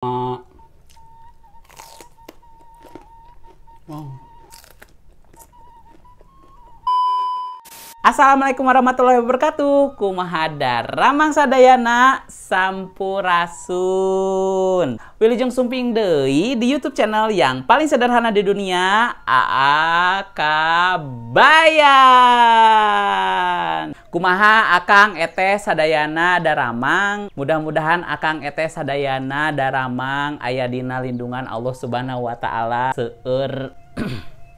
Wow. Assalamualaikum warahmatullahi wabarakatuh. Kumaha daramang sadayana, sampurasun. Wilujeng sumping deui di YouTube channel yang paling sederhana di dunia, AA Kabayan. Kumaha akang eteh sadayana daramang. Mudah-mudahan akang eteh sadayana daramang aya dina lindungan Allah Subhanahu wa taala, seueur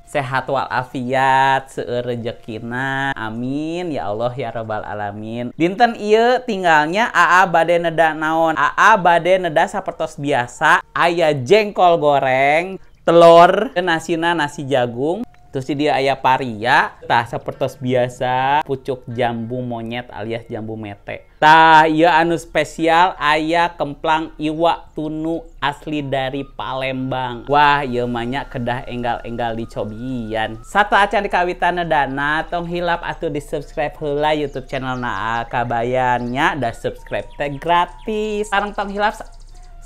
sehat walafiat, seueur rejekina. Amin ya Allah ya rabbal alamin. Dinten ieu tinggalnya AA bade neda naon? AA bade neda sapertos biasa, aya jengkol goreng, telur, nasina nasi jagung. Terus dia aya paria, tah sapertos biasa pucuk jambu monyet alias jambu mete. Tah ieu anu spesial aya kemplang iwak tunu asli dari Palembang. Wah, ieu mah nya kedah enggal-enggal dicobian. Sateuacan dikawitan nedana, tong hilap atuh di subscribe heula YouTube channel na Kabayan nya, da subscribe teh gratis.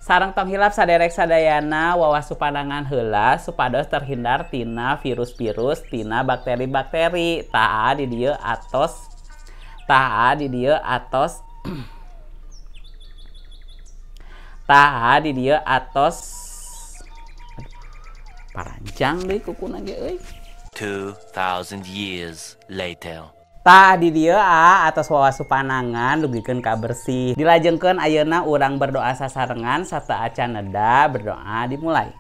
Sareng tong hilap saderek sadayana wawasu pandangan heula supados terhindar tina virus-virus, tina bakteri-bakteri. Tah di dieu atos, tah di dieu atos, tah di dieu atos. Paranjang deui kukuna ge euy. 2000 years later. Tah di dieu atas wawasu panangan dugikeun ka bersih. Dilajengkeun ayeuna urang berdoa sasarengan sateuacan neda, berdoa dimulai.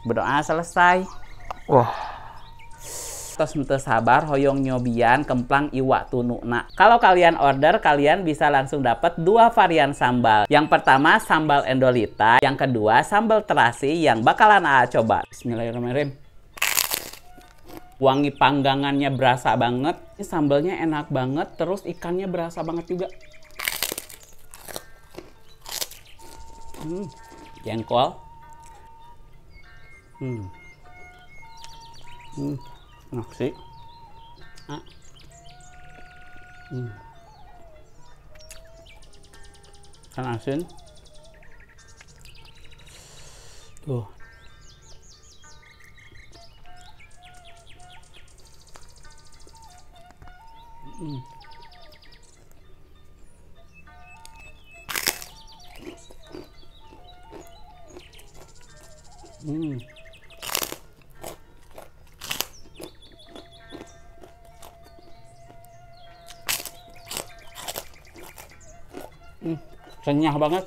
Berdoa selesai. Wah. Tos henteu sabar hoyong nyobian kemplang iwak tununa. Kalau kalian order, kalian bisa langsung dapat dua varian sambal. Yang pertama sambal endolita, yang kedua sambal terasi yang bakalan AA coba. Bismillahirrahmanirrahim. Wangi panggangannya berasa banget, ini sambalnya enak banget, terus ikannya berasa banget juga. Jengkol. Nasi. Ikan asin. Tuh. Renyah banget.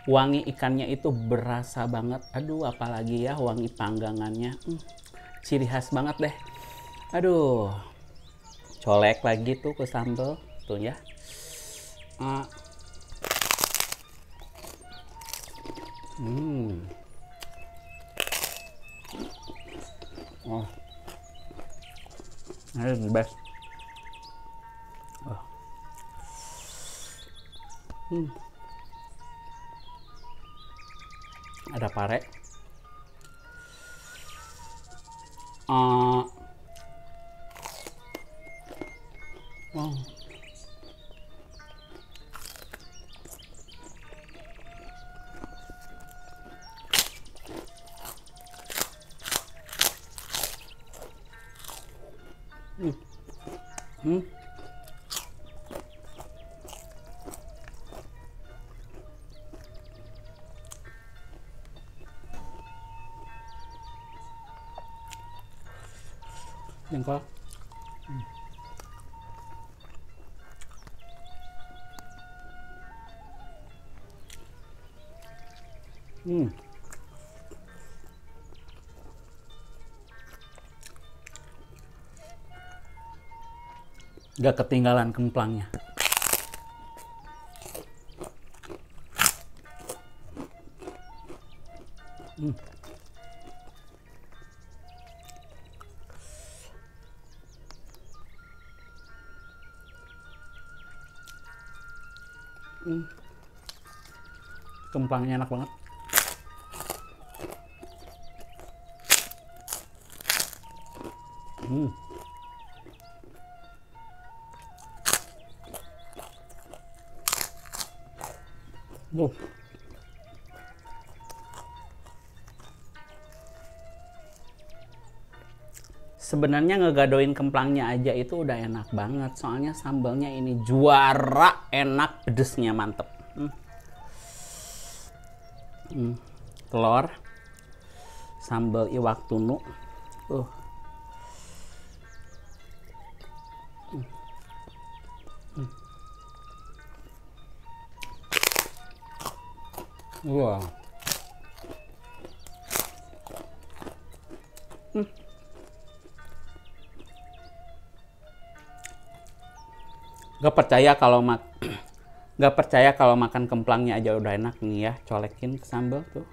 Wangi ikannya itu berasa banget. Aduh, apalagi ya wangi panggangannya. Ciri khas banget deh. Aduh. Colek lagi tuh ke sambal tuh ya. Oh, ini the best. Oh. Ada pare. Oh. Jengkol. Gak ketinggalan kemplangnya. Kemplangnya enak banget. Duh. Sebenarnya ngegadoin kemplangnya aja itu udah enak banget. Soalnya sambalnya ini juara enak, pedesnya mantep. Telur, sambal iwak tunu. Wah. Gak percaya kalau gak percaya kalau makan kemplangnya aja udah enak nih ya, colekin ke sambal tuh.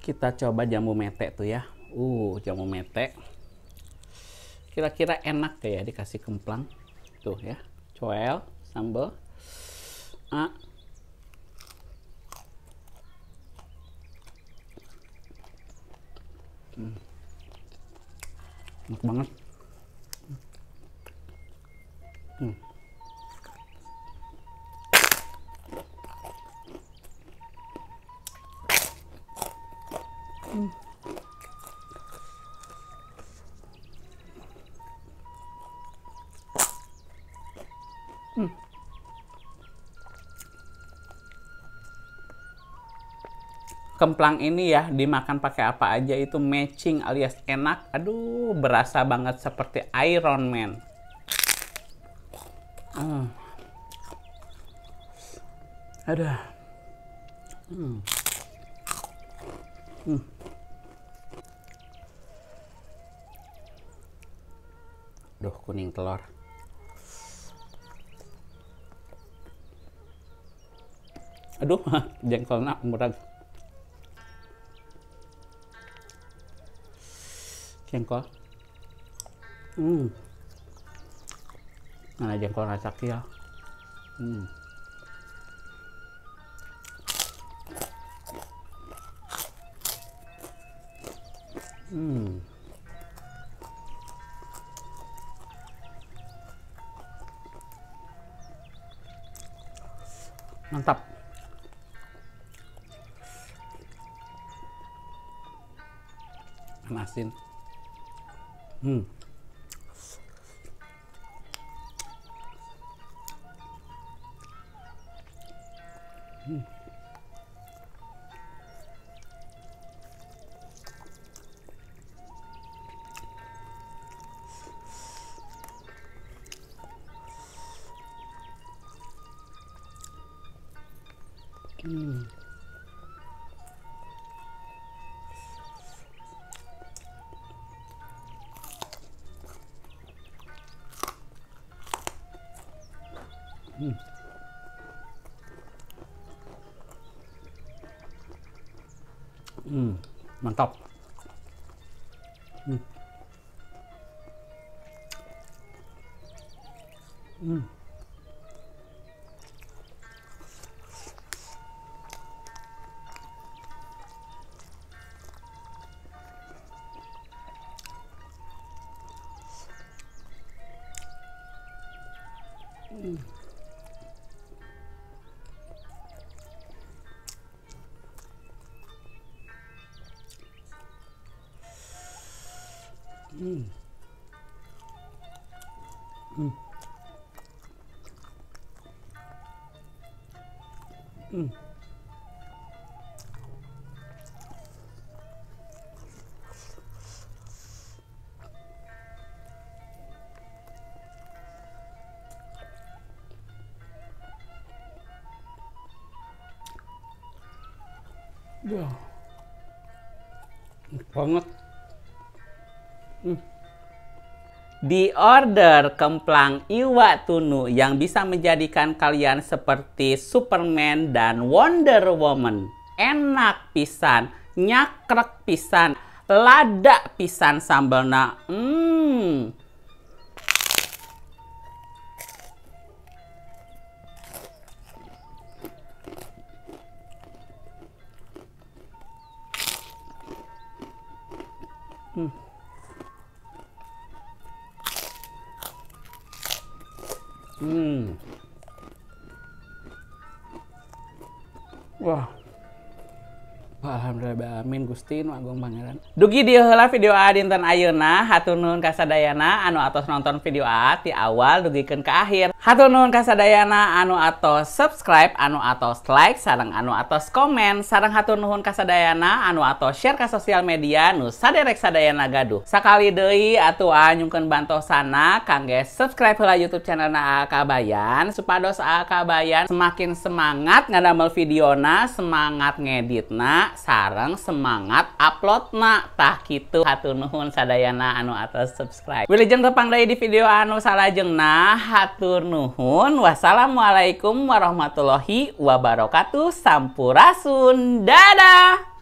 Kita coba jambu mete tuh ya. Jambu mete. Kira-kira enak ya dikasih kemplang. Tuh ya. Coel, sambal. Enak banget. Kemplang ini ya dimakan pakai apa aja itu matching alias enak. Aduh, berasa banget seperti Iron Man. Aduh. Duh, kuning telur. Aduh, jengkolnya murah. Jengkol. Mana jengkol racak ya. Mantap. Asin. Mantap. Wah, enak banget. Di order kemplang iwak tunu yang bisa menjadikan kalian seperti Superman dan Wonder Woman. Enak pisan, nyakrek pisan, lada pisan sambelna. Wah. Alhamdulillah amin Gusti nu agung pangeran. Dugi dieu heula video A dinten ayeuna, hatur nuhun ka sadayana anu atos nonton video A ti awal dugikeun ka akhir. Hatur nuhun ka sadayana anu atos subscribe, anu atos like, sareng anu atos komen, sareng hatur nuhun ka sadayana anu atos share ka sosial media nu saderek sadayana gaduh. Sakali deui atuh A nyungkeun bantosana kangge subscribe heula YouTube channelna A Kabayan supados A Kabayan semakin semangat ngadamel videona, semangat ngeditna, sareng semangat uploadna. Tah kitu hatur nuhun sadayana anu atos subscribe. Wilujeng tepang deui di video anu salajengna, hatur nuhun. Wassalamualaikum warahmatullahi wabarakatuh. Sampurasun. Dadah.